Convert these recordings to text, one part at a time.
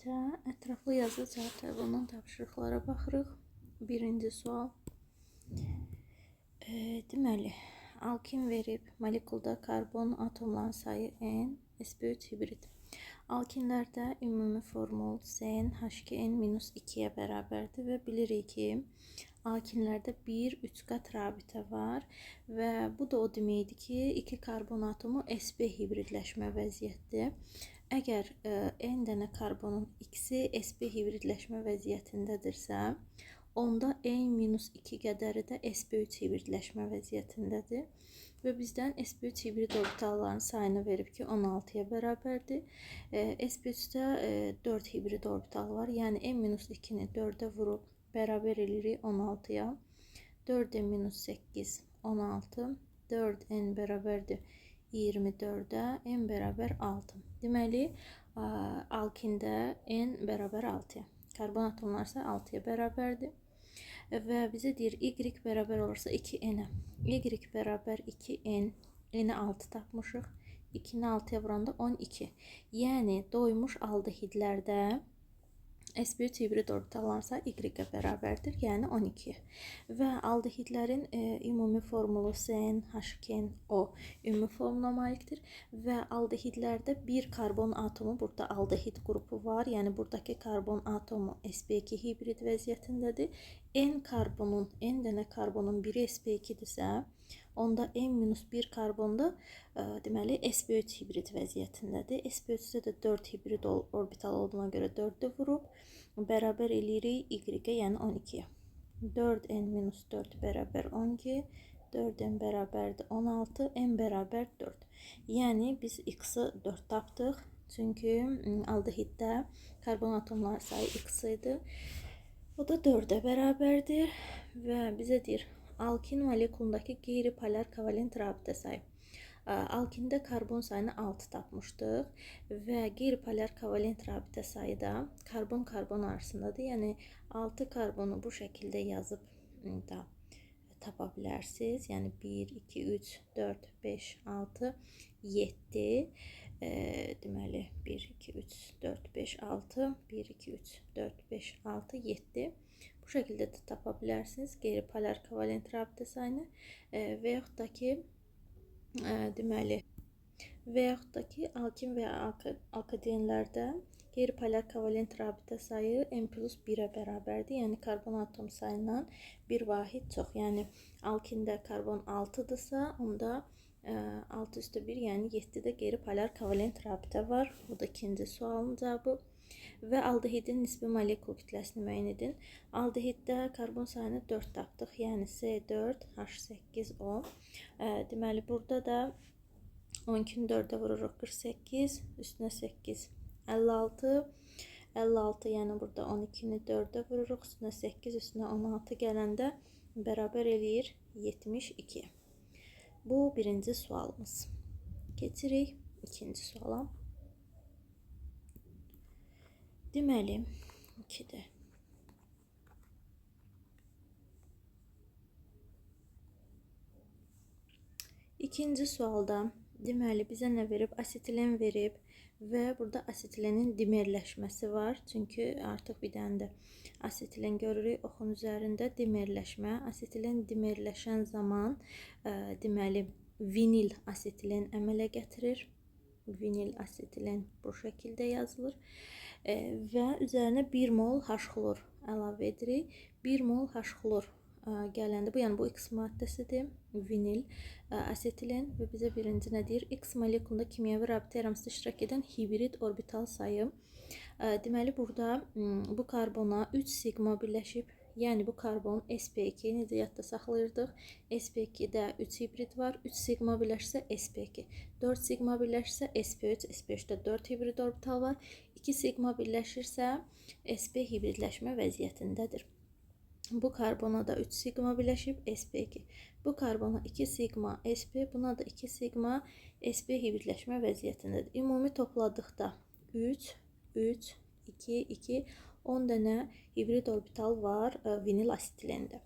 isə ətraflı yazı cavab tələb olunan tapşırıqlara baxırıq. Birinci sual. Deməli, alkin verib, molekulda karbon atomların sayı N, sp3 hibrid. Alkinlərdə ümumi formul CnH2n-2-yə bərabərdir və bilirik ki, alkinlərdə 1-3 qat rabitə var və bu da o deməkdir ki, 2 karbon atomu sp hibridləşmə vəziyyətdir. Əgər n dənə karbonun x-i sp hibridləşmə vəziyyətindədirsə, onda n-2 qədəri də sp3 hibridləşmə vəziyyətindədir. Və bizdən sp3 hibrid orbitallarının sayını verib ki, 16-ya bərabərdir. Sp3-də 4 hibrid orbital var. Yəni n-2-ni 4-ə vurub bərabər eləyirik 16-ya. 4n-8 16, 4n bərabərdir 24-ə, n bərabər 6. Deməli, alkində n bərabər 6-ya. Karbon atomları isə 6-ya bərabərdir. Və bizə deyir y bərabər olursa 2n-ə. Y bərabər 2n, n-i 6 tapmışıq. 2-ni 6-ya vuranda 12. Yəni, doymuş aldehidlərdə sp3 hibrid orbitalların sayı y-ə bərabərdir, yəni 12. Və aldehidlərin ümumi formulu CnH2nO ümumi formula malikdir və aldehidlərdə bir karbon atomu, burada aldehid qrupu var, yəni buradakı karbon atomu sp2 hibrid vəziyyətindədir. N karbonun, N dənə karbonun biri sp2-dirsə, onda n-1 karbonda deməli sp3 hibrid vəziyyətindədir. sp3-də də 4 hibrid orbital olduğuna görə 4-ü vurub bərabər eləyirik y-ə, yəni 12-yə. 4n-4 bərabər 12, 4n bərabərdir 16, n bərabər 4. Yəni biz x-ı 4 tapdıq. Çünki aldehiddə karbon atomları sayı x idi. O da 4-ə bərabərdir və bizə deyir alkin molekulundakı qeyri-polar kovalent rabitə sayı. Alkində karbon sayını 6 tapmışdıq və qeyri-polar kovalent rabitə sayı da karbon-karbon arasındadır. Yəni 6 karbonu bu şəkildə yazıb da tapa bilərsiniz. Yəni 1, 2, 3, 4, 5, 6, 7. Deməli 1, 2, 3, 4, 5, 6, 1, 2, 3, 4, 5, 6, 7. Bu şəkildə də tapa bilərsiniz qeyri-polar kovalent rabitə sayını və yaxud da ki, deməli, və yaxud da ki, alkin və ya alkadienlərdə qeyri-polar kovalent rabitə sayı n plus 1-ə bərabərdir. Yəni karbon atom sayından bir vahid çox. Yəni alkində karbon 6-dırsa, onda 6 üstə 1, yəni 7-də qeyri-polar kovalent rabitə var. Bu da ikinci sualın cavabı. Və aldehidin nisbi molekul kütləsini müəyyən edin. Aldehiddə karbon sayını 4 tapdıq. Yəni C4H8O. Deməli, burada da 12-ni 4-ə vururuq 48, üstünə 8, 56. 56, yəni burada 12-ni 4-ə vururuq, üstünə 8, üstünə 16 gələndə bərabər eləyir 72. Bu birinci sualımız. Keçirik ikinci suala. Deməli, 2-də. İkinci sualda, deməli, bizə nə verib? Asetilen verib və burada asetilenin dimerləşməsi var. Çünki artıq bir dənə də asetilen görürük oxun üzərində dimerləşmə. Asetilen dimerləşən zaman, deməli, vinil asetilen əmələ gətirir. Vinil asetilen bu şəkildə yazılır. Və üzərinə 1 mol H-xlor əlavə edirik. 1 mol H-xlor gələndə, bu yəni bu X maddəsidir, vinil asetilen və bizə birinci nə deyir? X molekulunda kimyəvi rabitə yaranmasında iştirak edən hibrid orbital sayı. Deməli, burada bu karbona 3 siqma birləşib. Yəni bu karbon sp2, necə yadda saxlayırdıq? sp2-də 3 hibrid var. 3 siqma birləşsə sp2. 4 siqma birləşsə sp3, sp3-də 4 hibrid orbital var. 2 siqma birləşirsə sp hibridləşmə vəziyyətindədir. Bu karbona da 3 siqma birləşib sp2. Bu karbona 2 siqma sp, buna da 2 siqma sp hibridləşmə vəziyyətindədir. Ümumi topladıqda 3, 3, 2, 2, 10 dənə hibrid orbital var vinil asetilində.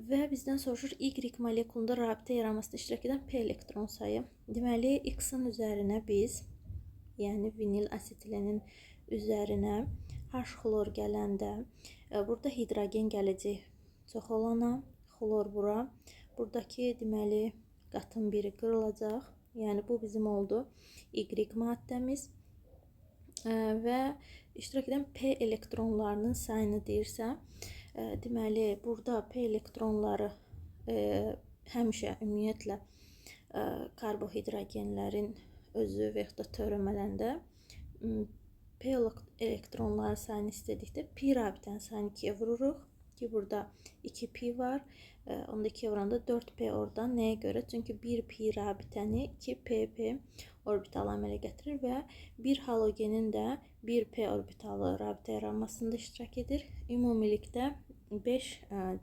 Və bizdən soruşur Y molekulunda rabitə yaranmasında iştirak edən P elektron sayı. Deməli, X-in üzərinə biz, yəni vinil asetilenin üzərinə H xlor gələndə burada hidrogen gələcək çox olana, xlor bura. Buradakı deməli qatın biri qırılacaq. Yəni bu bizim oldu Y maddəmiz. Və iştirak edən P elektronlarının sayını deyirsə, deməli burada P elektronları həmişə ümumiyyətlə karbohidrogenlərin özü və yaxud da törəmələndə P elektronların sayını istədikdə pi rabitənin sayını 2-yə vururuq ki, burada 2 pi var. Onda 2-yə vuranda 4p oradan. Nəyə görə? Çünki 1 pi rabitəni 2pp orbitalı əmələ gətirir və bir halogenin də 1p orbitalı rabitə yaranmasında iştirak edir. Ümumilikdə 5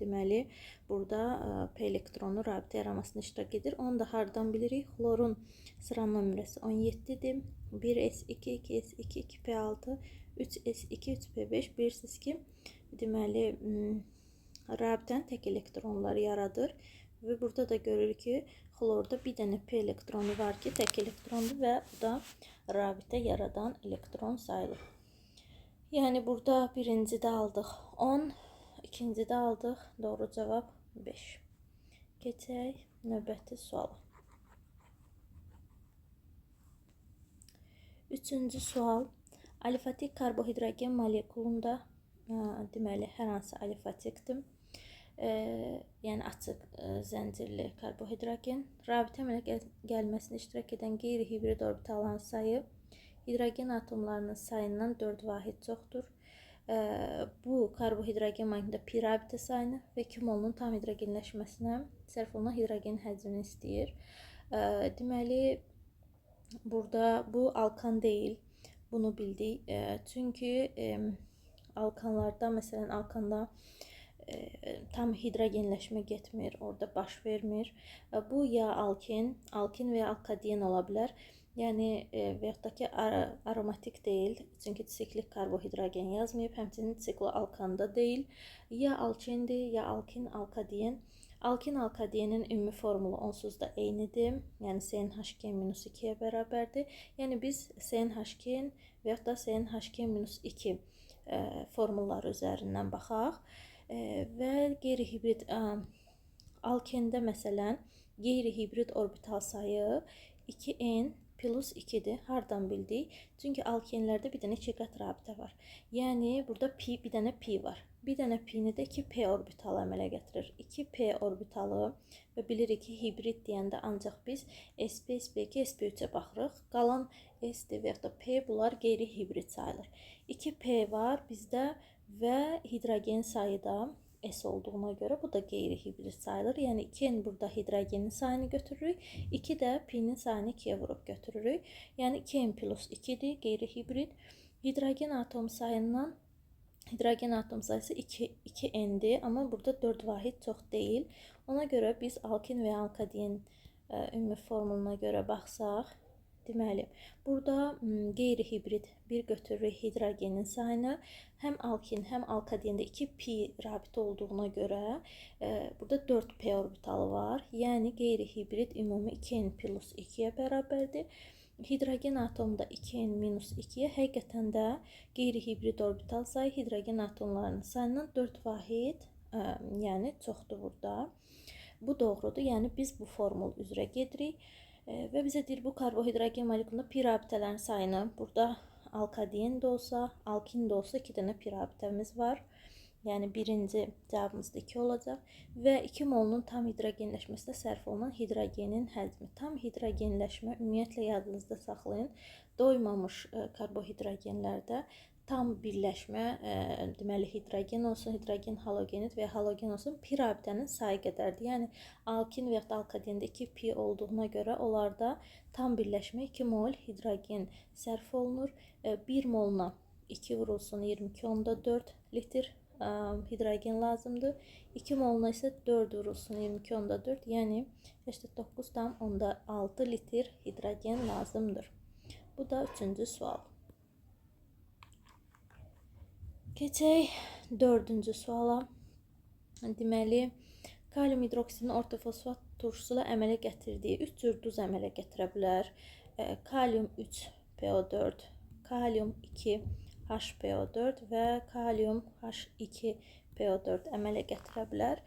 deməli burada p elektronu rabitə yaranmasında iştirak edir. Onu da hardan bilirik? Xlorun sıra nömrəsi 17-dir. 1s2, 2s2, 2p6, 3s2, 3p5. Bilirsiniz ki, deməli rabitənin tək elektronları yaradır. Və burada da görürük ki, xlorda bir dənə p elektronu var ki, tək elektrondur və bu da rabitə yaradan elektron sayılır. Yəni burada birincidə aldıq 10, ikincidə aldıq. Doğru cavab 5. Keçək növbəti suala. Üçüncü sual. Alifatik karbohidrogen molekulunda deməli hər hansı alifatikdir. Yəni açıq zəncirli karbohidrogen rabitə əmələ gəlməsində iştirak edən qeyri-hibrid orbitalların sayı hidrogen atomlarının sayından 4 vahid çoxdur. Bu karbohidrogen molekulunda pi rabitə sayını və 2 molunun tam hidrogenləşməsinə sərf olunan hidrogenin həcmini istəyir. Deməli burada bu alkan deyil. Bunu bildik. Çünki alkanlarda, məsələn, alkanda tam hidrogenləşmə getmir, orada baş vermir. Bu ya alken, alkin və ya alkadien ola bilər. Yəni və yaxud da ki, aromatik deyil, çünki siklik karbohidrogen yazmayıb, həmçinin sikloalkanda deyil. Ya alkendir, ya alkin, alkadien. Alkin alkadienin ümumi formulu onsuz da eynidir. Yəni CnH2-2-yə bərabərdir. Yəni biz CnH2 və yaxud da CnH2-2 formulları üzərindən baxaq. Və qeyri-hibrid alkende məsələn qeyri-hibrid orbital sayı 2n plus 2-dir. Hardan bildik? Çünki alkenlərdə bir dənə iki qat rabitə var. Yəni burada pi, bir dənə pi var. Bir dənə pi-ni də 2p orbitalı əmələ gətirir. 2p orbitalı və bilirik ki, hibrid deyəndə ancaq biz sp, sp2, sp3-ə baxırıq. Qalan s və yaxud da p bunlar qeyri-hibrid sayılır. 2p var bizdə və hidrogen sayı da S olduğuna görə bu da qeyri-hibrid sayılır. Yəni 2N burada hidrogenin sayını götürürük. 2 də pi-nin sayını 2-yə vurub götürürük. Yəni 2N plus 2-dir qeyri-hibrid. Hidrogen atom sayından hidrogen atom sayısı 2N-dir, amma burada 4 vahid çox deyil. Ona görə biz alkin və alkadien ümumi formuluna görə baxsaq, deməli, burada qeyri-hibrid bir götürürük hidrogenin sayını. Həm alkin, həm alkadiendə 2 pi rabitə olduğuna görə burada 4p orbitalı var. Yəni qeyri-hibrid ümumi 2n plus 2-yə bərabərdir. Hidrogen atomu da 2n minus 2-yə. Həqiqətən də qeyri-hibrid orbital sayı hidrogen atomlarının sayından 4 vahid, yəni çoxdur burada. Bu doğrudur. Yəni biz bu formul üzrə gedirik. Və bizə deyir bu karbohidrogen molekulunda pi rabitələrin sayını burada alkadien də olsa, alkin də olsa 2 dənə pi rabitəmiz var. Yəni birinci cavabımız da 2 olacaq və 2 molunun tam hidrogenləşməsinə sərf olunan hidrogenin həcmi. Tam hidrogenləşmə ümumiyyətlə yadınızda saxlayın. Doymamış karbohidrogenlərdə tam birləşmə, deməli hidrogen olsun, hidrogen halogenid və ya halogen olsun, pi rabitənin sayı qədərdir. Yəni alkin və ya da alkadiendə 2 pi olduğuna görə onlarda tam birləşmə 2 mol hidrogen sərf olunur. 1 moluna 2 vurulsun 22,4 litr hidrogen lazımdır. 2 moluna isə 4 vurulsun 22,4, yəni 89,6 litr hidrogen lazımdır. Bu da üçüncü sual. Keçək dördüncü suala. Deməli, kalium hidroksidinin ortofosfat turşusu ilə əmələ gətirdiyi 3 cür duz əmələ gətirə bilər. Kalium 3 PO4, kalium 2 HPO4 və kalium H2PO4 əmələ gətirə bilər.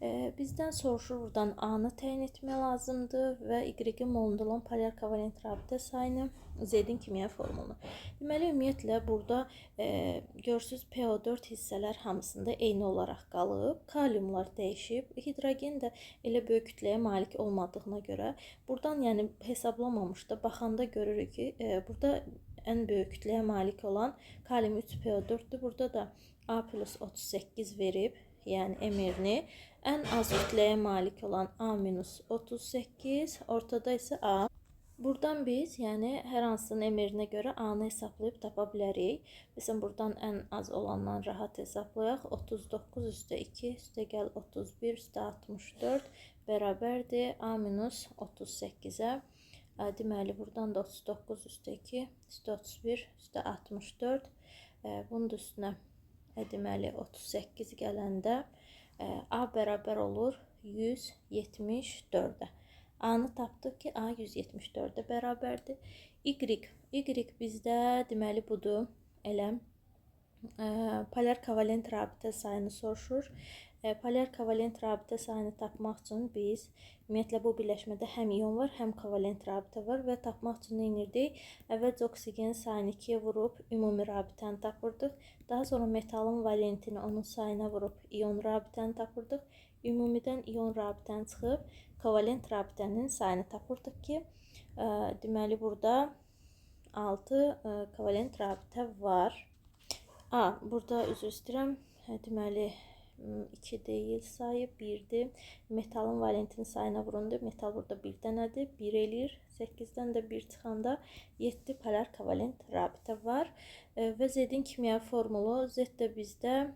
Bizdən soruşur buradan A-nı təyin etmək lazımdır və Y-in molunda olan polyar kovalent rabitə sayını, Z-in kimya formulunu. Deməli, ümumiyyətlə, burada görürsünüz, PO4 hissələr hamısında eyni olaraq qalıb, kaliumlar dəyişib, hidrogen də elə böyük kütləyə malik olmadığına görə buradan, yəni hesablamamış da baxanda görürük ki, burada ən böyük kütləyə malik olan kalium 3PO4-dür. Burada da A plus 38 verib, yəni MR-ni. Ən az kütləyə malik olan A minus 38, ortada isə A. Buradan biz, yəni hər hansının MR-inə görə A-nı hesablayıb tapa bilərik. Məsələn, buradan ən az olandan rahat hesablayaq. 39 üstə 2 üstə gəl 31 üstə 64 bərabərdir A minus 38-ə. Deməli, buradan da 39 üstə 2 üstə 31 üstə 64. Bunun da üstünə deməli 38 gələndə A bərabər olur 174-ə. A-nı tapdıq ki, A 174-ə bərabərdir. Y bizdə deməli budur. Elə polyar kovalent rabitə sayını soruşur. Polyar kovalent rabitə sayını tapmaq üçün biz ümumiyyətlə bu birləşmədə həm ion var, həm kovalent rabitə var və tapmaq üçün nə edirdik? Əvvəlcə oksigen sayını 2-yə vurub ümumi rabitəni tapırdıq. Daha sonra metalın valentini onun sayına vurub ion rabitəni tapırdıq. Ümumidən ion rabitəni çıxıb kovalent rabitənin sayını tapırdıq ki, deməli burada 6 kovalent rabitə var. A, burada üzr istəyirəm, deməli 2 deyil sayı, 1-dir. Metalın valentinin sayına vurundu. Metal burada 1 dənədir. 1 eləyir. 8-dən də 1 çıxanda 7 polyar kovalent rabitə var. Və Z-in kimya formulu, Z də bizdə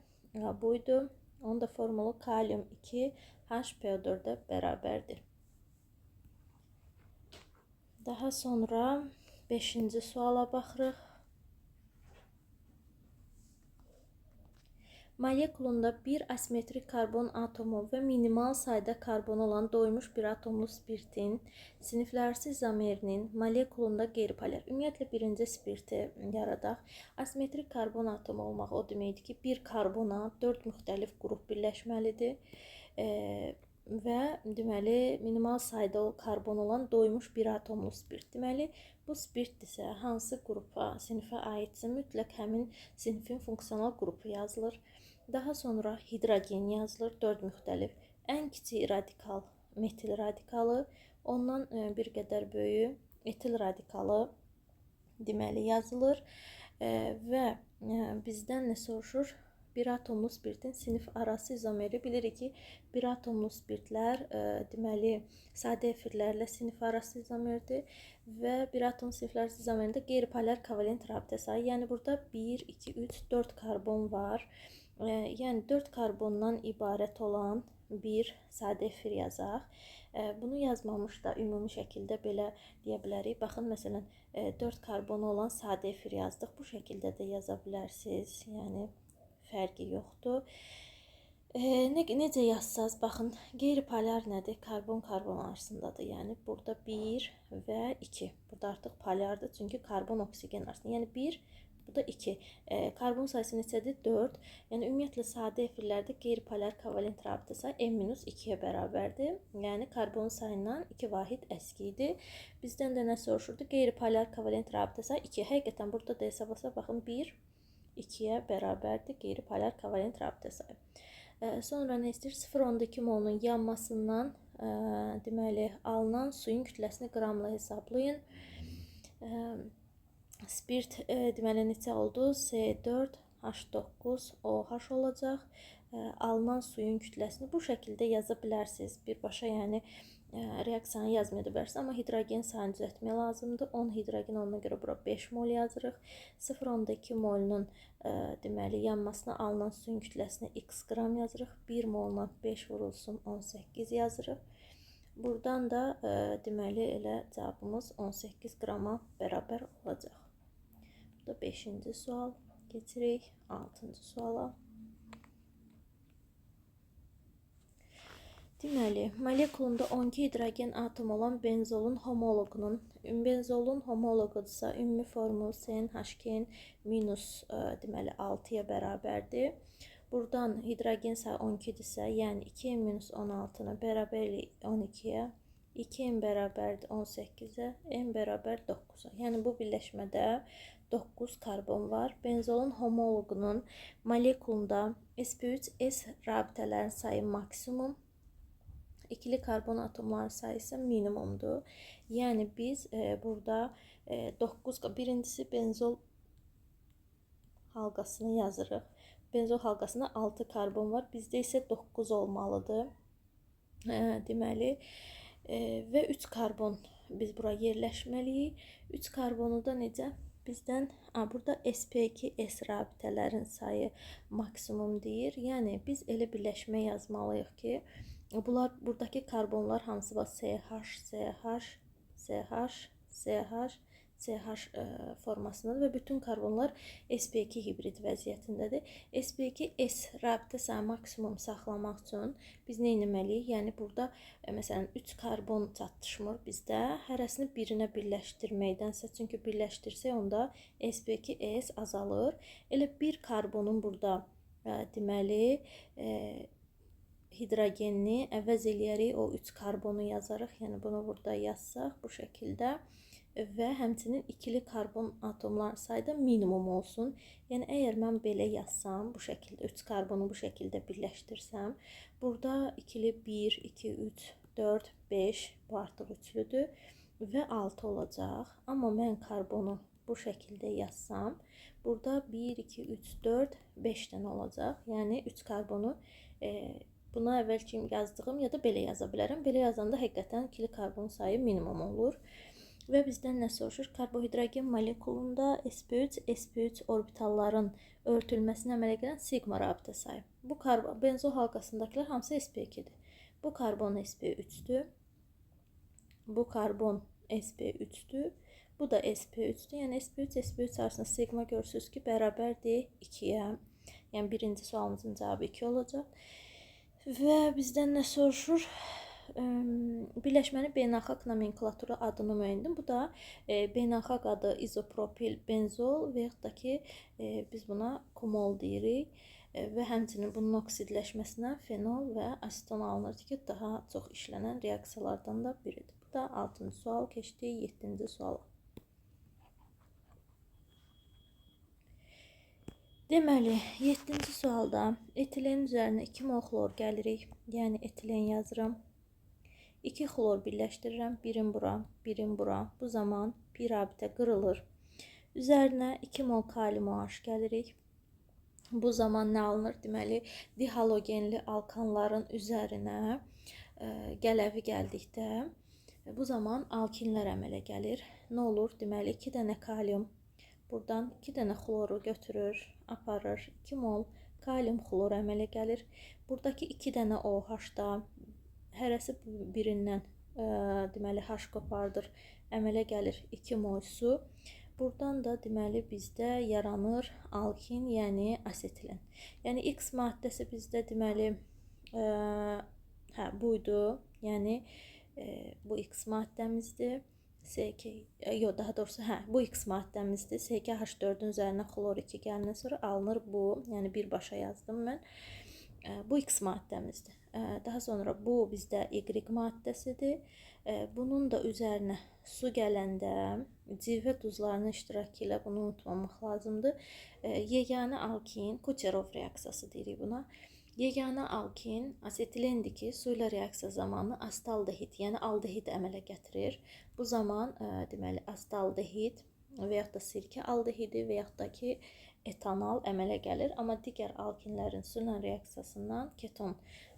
buydu. Onun da formulu kalium 2 HPO4-ə bərabərdir. Daha sonra 5-ci suala baxırıq. Molekulunda bir asimetrik karbon atomu və minimal sayda karbon olan doymuş bir atomlu spirtin siniflərarası izomerinin molekulunda qeyri-polyar. Ümumiyyətlə, birinci spirti yaradaq. Asimetrik karbon atomu olmaq o deməkdir ki, bir karbona 4 müxtəlif qrup birləşməlidir. Və deməli, minimal sayda o karbon olan doymuş bir atomlu spirt. Deməli, bu spirt isə hansı qrupa, sinifə aidsə, mütləq həmin sinifin funksional qrupu yazılır. Daha sonra hidrogen yazılır, 4 müxtəlif. Ən kiçik radikal metil radikalı, ondan bir qədər böyüyü etil radikalı deməli yazılır. Və bizdən nə soruşur? Bir atomlu spirtin sinif arası izomeri. Bilirik ki, bir atomlu spirtlər deməli sadə efirlərlə sinif arası izomerdir və bir atom siniflər arası izomerində qeyri-polyar kovalent rabitə sayı. Yəni burada 1, 2, 3, 4 karbon var. Yəni 4 karbondan ibarət olan bir sadə efir yazaq. Bunu yazmamış da ümumi şəkildə belə deyə bilərik. Baxın, məsələn, 4 karbonu olan sadə efir yazdıq. Bu şəkildə də yaza bilərsiniz. Yəni fərqi yoxdur. Necə yazsaz, baxın, qeyri-polyar nədir? Karbon-karbon arasındadır. Yəni burada 1 və 2. Burada artıq polyardır, çünki karbon-oksigen arasında. Yəni 1, bu da 2. Karbon sayısı neçədir? 4. Yəni ümumiyyətlə sadə efirlərdə qeyri-polyar kovalent rabitə sayı M-2-yə bərabərdir. Yəni karbon sayından 2 vahid əski idi. Bizdən də nə soruşurdu? Qeyri-polyar kovalent rabitə sayı 2. Həqiqətən burada da hesablasaq, baxın, 1, 2-yə bərabərdir qeyri-polyar kovalent rabitə sayı. Sonra nə istəyir? 0,2 molunun yanmasından deməli, alınan suyun kütləsini qramla hesablayın. Spirt deməli neçə oldu? C4H9OH olacaq. Alınan suyun kütləsini bu şəkildə yaza bilərsiniz. Birbaşa, yəni reaksiyanı yazmaya da bilərsiniz, amma hidrogen sayını düzəltmək lazımdır. 10 hidrogen olana görə bura 5 mol yazırıq. 0,2 molunun deməli yanmasına alınan suyun kütləsinə x qram yazırıq. 1 moluna 5 vurulsun 18 yazırıq. Buradan da deməli elə cavabımız 18 qrama bərabər olacaq. Bu da 5-ci sual. Keçirik 6-cı suala. Deməli, molekulunda 12 hidrogen atomu olan benzolun homoloqunun, benzolun homoloqudursa, ümumi formulu CnH2n minus deməli 6-ya bərabərdir. Buradan hidrogen sayı 12-dirsə, yəni 2n minus 16-nı bərabər eləyik 12-yə, 2n bərabərdir 18-ə, n bərabər 9-a. Yəni bu birləşmədə 9 karbon var. Benzolun homoloqunun molekulunda sp3s rabitələrin sayı maksimum, İkili karbon atomların sayı isə minimumdur. Yəni biz burada 9, birincisi benzol halqasını yazırıq. Benzol halqasında 6 karbon var. Bizdə isə 9 olmalıdır. Deməli, və 3 karbon biz bura yerləşməliyik. 3 karbonu da necə? Bizdən burada sp2s rabitələrin sayı maksimum deyir. Yəni biz elə birləşmə yazmalıyıq ki, bunlar buradakı karbonlar hamısı var CH, CH, CH, CH, CH formasındadır və bütün karbonlar sp2 hibrid vəziyyətindədir. sp2s rabitə sayı maksimum saxlamaq üçün biz nə etməliyik? Yəni burada məsələn 3 karbon çatışmır bizdə. Hərəsini birinə birləşdirməkdənsə, çünki birləşdirsək onda sp2s azalır. Elə bir karbonun burada deməli hidrogenini əvəz eləyərək o 3 karbonu yazarıq. Yəni bunu burada yazsaq bu şəkildə və həmçinin ikili karbon atomların sayı da minimum olsun. Yəni əgər mən belə yazsam, bu şəkildə 3 karbonu bu şəkildə birləşdirsəm, burada ikili 1, 2, 3, 4, 5, bu artıq üçlüdür və 6 olacaq. Amma mən karbonu bu şəkildə yazsam, burada 1, 2, 3, 4, 5 dənə olacaq. Yəni 3 karbonu buna əvvəlki yazdığım ya da belə yaza bilərəm. Belə yazanda həqiqətən ikili karbon sayı minimum olur. Və bizdən nə soruşur? Karbohidrogen molekulunda sp3, sp3 orbitalların örtülməsinə əmələ gələn siqma rabitə sayı. Bu benzol halqasındakılar hamısı sp2-dir. Bu karbon sp3-dür. Bu karbon sp3-dür. Bu da sp3-dür. Yəni sp3, sp3 arasında siqma görürsünüz ki, bərabərdir 2-yə. Yəni birinci sualımızın cavabı 2 olacaq. Və bizdən nə soruşur? Birləşmənin beynəlxalq nomenklaturu adını müəyyən edin. Bu da beynəlxalq adı izopropil benzol və yaxud da ki, biz buna kumol deyirik. Və həmçinin bunun oksidləşməsinə fenol və aseton alınır ki, daha çox işlənən reaksiyalardan da biridir. Bu da 6-cı sual. Keçdik 7-ci suala. Deməli, 7-ci sualda etilen üzərinə 2 mol xlor gəlirik. Yəni etilen yazıram. 2 xlor birləşdirirəm. Birin bura, birin bura. Bu zaman pi rabitə qırılır. Üzərinə 2 mol kalium OH gəlirik. Bu zaman nə alınır? Deməli, dihalogenli alkanların üzərinə gələvi gəldikdə bu zaman alkinlər əmələ gəlir. Nə olur? Deməli, 2 dənə kalium buradan 2 dənə xloru götürür, aparır. 2 mol kalium xlor əmələ gəlir. Buradakı 2 dənə OH-da hərəsi birindən deməli H qopardır, əmələ gəlir 2 mol su. Buradan da deməli bizdə yaranır alkin, yəni asetilen. Yəni X maddəsi bizdə deməli buydu. Yəni bu X maddəmizdir. S2, yox, daha doğrusu, bu X maddəmizdir. S2H4-ün üzərinə xlor 2 gələndən sonra alınır bu, yəni birbaşa yazdım mən. Bu X maddəmizdir. Daha sonra bu bizdə Y maddəsidir. Bunun da üzərinə su gələndə civə duzlarının iştirakı ilə bunu unutmamaq lazımdır. Yeganə alkin, Kucherov reaksiyası deyirik buna. Yeganə alkin asetilendir ki, su ilə reaksiya zamanı asitaldehid, yəni aldehid əmələ gətirir. Bu zaman deməli asitaldehid və yaxud da sirkə aldehidi və yaxud da ki etanol əmələ gəlir. Amma digər alkinlərin su ilə reaksiyasından keton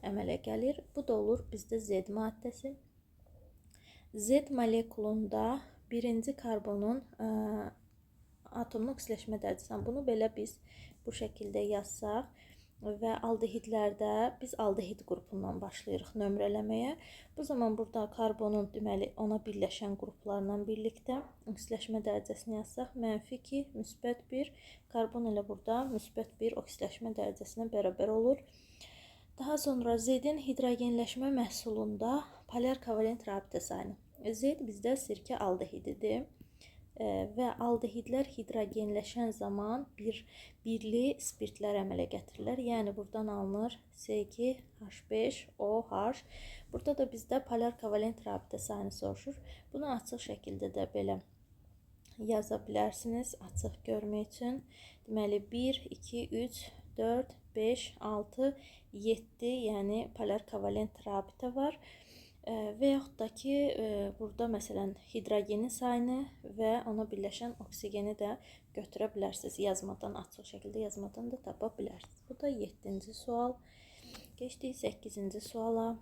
əmələ gəlir. Bu da olur bizdə Z maddəsi. Z molekulunda birinci karbonun atomunun oksiləşmə dərəcəsi. Bunu belə biz bu şəkildə yazsaq və aldehidlərdə biz aldehid qrupundan başlayırıq nömrələməyə. Bu zaman burada karbonun deməli ona birləşən qruplarla birlikdə oksiləşmə dərəcəsini yazsaq, -2, +1, karbon elə burada +1 oksiləşmə dərəcəsinə bərabər olur. Daha sonra Z-in hidrogenləşmə məhsulunda polyar kovalent rabitə sayını. Z bizdə sirkə aldehididir. Və aldehidlər hidrogenləşən zaman birli spirtlər əmələ gətirirlər. Yəni buradan alınır C2H5OH. Burada da bizdə polyar kovalent rabitə sayını soruşur. Bunu açıq şəkildə də belə yaza bilərsiniz, açıq görmək üçün. Deməli 1, 2, 3, 4, 5, 6, 7, yəni polyar kovalent rabitə var. Və yaxud da ki, burada məsələn hidrogenin sayını və ona birləşən oksigeni də götürə bilərsiniz. Yazmadan, açıq şəkildə yazmadan da tapa bilərsiniz. Bu da 7-ci sual. Keçdik 8-ci suala.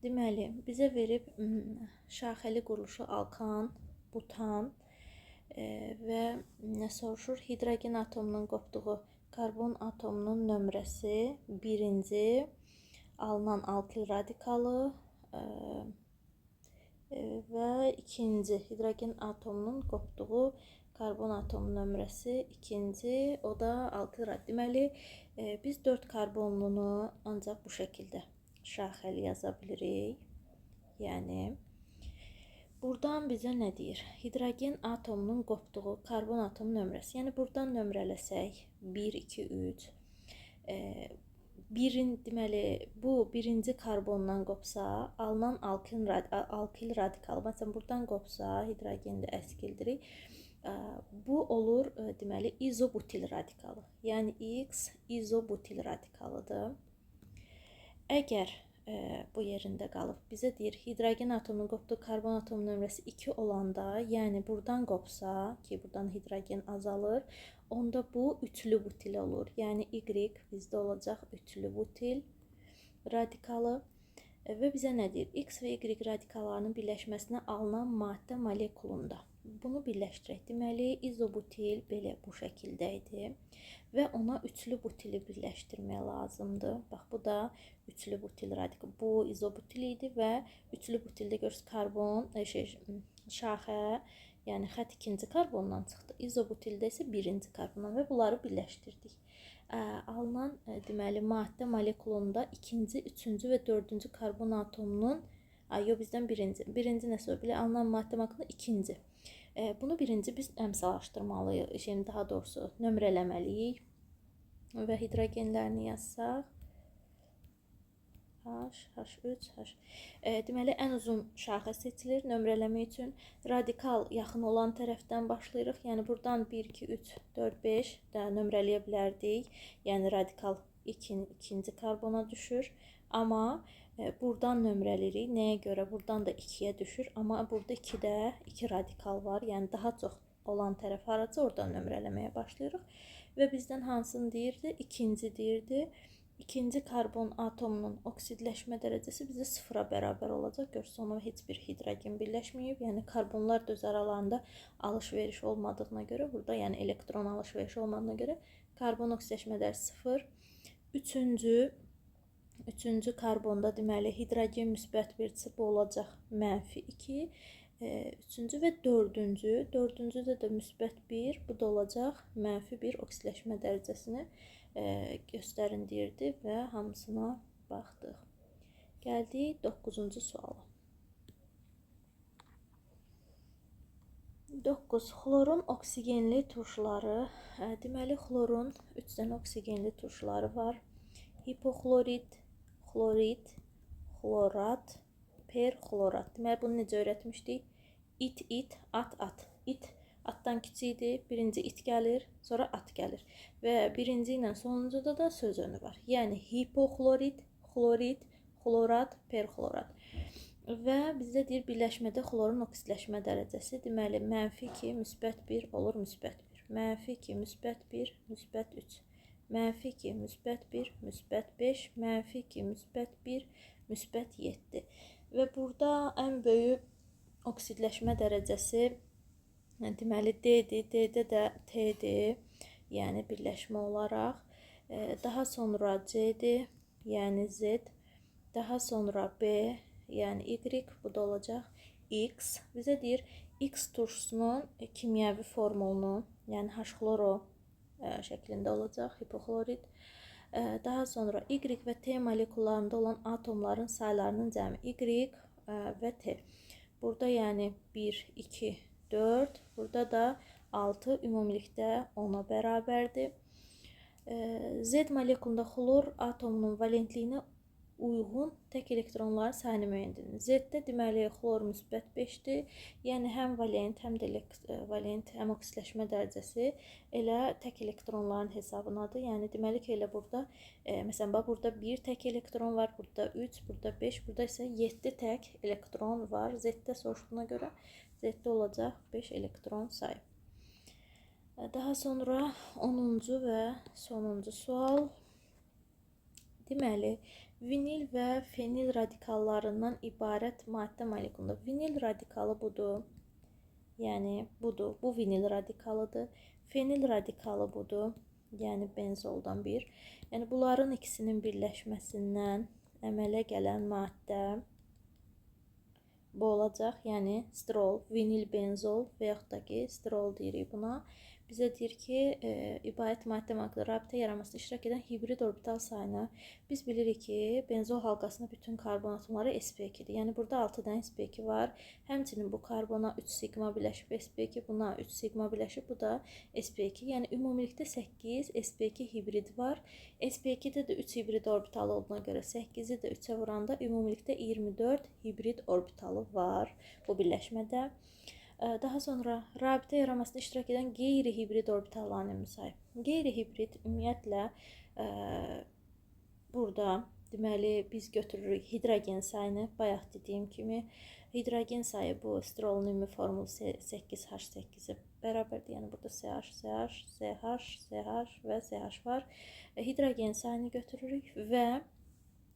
Deməli, bizə verib şaxəli quruluşu alkan, butan və nə soruşur? Hidrogen atomunun qopduğu karbon atomunun nömrəsi birinci, alınan alkil radikalı və ikinci hidrogen atomunun qopduğu karbon atomunun nömrəsi ikinci, o da alkil radikalı. Deməli, biz 4 karbonlunu ancaq bu şəkildə şaxəli yaza bilirik. Yəni, buradan bizə nə deyir? Hidrogen atomunun qopduğu karbon atomu nömrəsi. Yəni, buradan nömrələsək 1, 2, 3. Deməli, bu birinci karbondan qopsa, alınan alkil radikalı. Məsələn, buradan qopsa, hidrogeni də əskildirik. Bu olur, deməli, izobutil radikalı. Yəni, X izobutil radikalıdır. Əgər bu yerində qalıb, bizə deyir, hidrogen atomunun qopduğu karbon atomu nömrəsi 2 olanda, yəni buradan qopsa, ki, buradan hidrogen azalır, onda bu üçlü butil olur. Yəni, Y bizdə olacaq üçlü butil radikalı. Və bizə nə deyir? X və Y radikallarının birləşməsinə alınan maddə molekulunda. Bunu birləşdirək. Deməli, izobutil belə bu şəkildə idi və ona üçlü butili birləşdirmək lazımdır. Bax, bu da üçlü butil radikalı. Bu izobutil idi və üçlü butildə görürsünüz karbon, şaxə, yəni xətt ikinci karbondan çıxdı. İzobutildə isə birinci karbondan və bunları birləşdirdik. Alınan, deməli, maddə molekulunda ikinci, üçüncü və dördüncü karbon atomunun, yox, bizdən birinci, birinci nə söz bilir, alınan maddə molekulunda ikinci. Bunu birinci biz əmsalaşdırmalıyıq, daha doğrusu nömrələməliyik və hidrogenlərini yazsaq. H, H3, H. Deməli, ən uzun şaxə seçilir nömrələmək üçün. Radikal yaxın olan tərəfdən başlayırıq. Yəni, buradan 1, 2, 3, 4, 5 də nömrələyə bilərdik. Yəni, radikal ikinci karbona düşür. Amma buradan nömrələyirik. Nəyə görə? Buradan da 2-yə düşür. Amma burada 2-də 2 radikal var. Yəni, daha çox olan tərəf haraca, oradan nömrələməyə başlayırıq. Və bizdən hansını deyirdi? İkinci deyirdi. İkinci karbon atomunun oksidləşmə dərəcəsi bizə 0-a bərabər olacaq. Görürsünüz, ona heç bir hidrogen birləşməyib. Yəni, karbonlar da öz aralarında alış-veriş olmadığına görə, burada yəni elektron alış-verişi olmadığına görə karbon oksidləşmə dərəcəsi 0. Üçüncü karbonda deməli, hidrogen müsbət bir bu olacaq mənfi 2. Üçüncü və dördüncü. Dördüncüdə də müsbət 1, bu da olacaq mənfi 1 oksidləşmə dərəcəsini göstərin deyirdi və hamısına baxdıq. Gəldik 9-cu suala. 9. Xlorun oksigenli turşuları. Deməli, xlorun 3 dənə oksigenli turşuları var. Hipoxlorid, xlorid, xlorat, perxlorat. Deməli, bunu necə öyrətmişdik? İt, it, at, at. İt atdan kiçikdir. Birinci it gəlir, sonra at gəlir. Və birinci ilə sonuncuda da söz önü var. Yəni, hipoxlorid, xlorid, xlorat, perxlorat. Və bizdə deyir, birləşmədə xlorun oksidləşmə dərəcəsi. Deməli, mənfi 2, müsbət 1 olur, müsbət 1. Mənfi 2, müsbət 1, müsbət 3. Mənfi 2, müsbət 1, müsbət 5. Mənfi 2, müsbət 1, müsbət 7. Və burada ən böyük oksidləşmə dərəcəsi, deməli, D-dir, D-də də T-dir, yəni birləşmə olaraq. Daha sonra C-dir, yəni Z. Daha sonra B, yəni Y, bu da olacaq X. Bizə deyir X turşusunun kimyəvi formulunu, yəni H-xloro şəklində olacaq, hipoxlorid. Daha sonra Y və T molekullarında olan atomların saylarının cəmi Y və T. Burada yəni 1, 2, 4. Burada da 6 ümumilikdə 10-a bərabərdir. Z molekulunda xlor atomunun valentliyinə uyğun tək elektronların sayını müəyyən edin. Z-də deməli xlor müsbət 5-dir. Yəni həm valent, həm də valent, həm oksidləşmə dərəcəsi elə tək elektronların hesabınadır. Yəni deməli ki, elə burada məsələn bax burada 1 tək elektron var, burada 3, burada 5, burada isə 7 tək elektron var. Z-də soruşduğuna görə Z-də olacaq 5 elektron sayı. Daha sonra 10-cu və sonuncu sual. Deməli, vinil və fenil radikallarından ibarət maddə molekulunda. Vinil radikalı budur. Yəni budur. Bu vinil radikalıdır. Fenil radikalı budur. Yəni benzoldan bir. Yəni bunların ikisinin birləşməsindən əmələ gələn maddə bu olacaq. Yəni stirol, vinil benzol və yaxud da ki stirol deyirik buna. Bizə deyir ki, ibarət maddə molekulunda rabitə yaranmasında iştirak edən hibrid orbital sayını biz bilirik ki, benzol halqasında bütün karbon atomları sp2-dir. Yəni burada 6 dənə sp2 var. Həmçinin bu karbona 3 siqma birləşib sp2, buna 3 siqma birləşib, bu da sp2. Yəni ümumilikdə 8 sp2 hibrid var. sp2-də də 3 hibrid orbitalı olduğuna görə 8-i də 3-ə vuranda ümumilikdə 24 hibrid orbitalı var bu birləşmədə. Daha sonra rabitə yaranmasında iştirak edən qeyri-hibrid orbitalların ümumi sayı. Qeyri-hibrid ümumiyyətlə burada deməli biz götürürük hidrogen sayını. Bayaq dediyim kimi hidrogen sayı bu stirolun ümumi formulu 8H8-ə bərabərdir. Yəni burada CH, CH, CH, CH və CH var. Hidrogen sayını götürürük və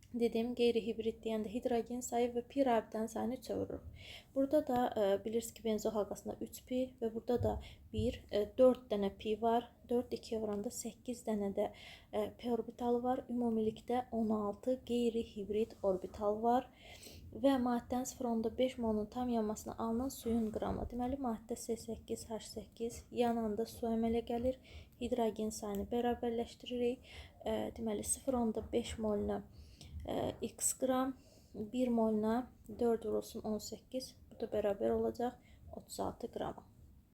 dedim qeyri-hibrid deyəndə hidrogen sayı və pi rabitənin sayını 3-ə vururuq. Burada da bilirsiniz ki, benzol halqasında 3 pi və burada da 1, 4 dənə pi var. 4 2-yə vuranda 8 dənə də p orbitalı var. Ümumilikdə 16 qeyri-hibrid orbital var. Və maddənin 0,5 molunun tam yanmasına alınan suyun qramı. Deməli, maddə C8H8 yananda su əmələ gəlir. Hidrogen sayını bərabərləşdiririk. Deməli, 0,5 moluna x qram, 1 moluna 4 vurulsun 18, bu da bərabər olacaq 36 qrama.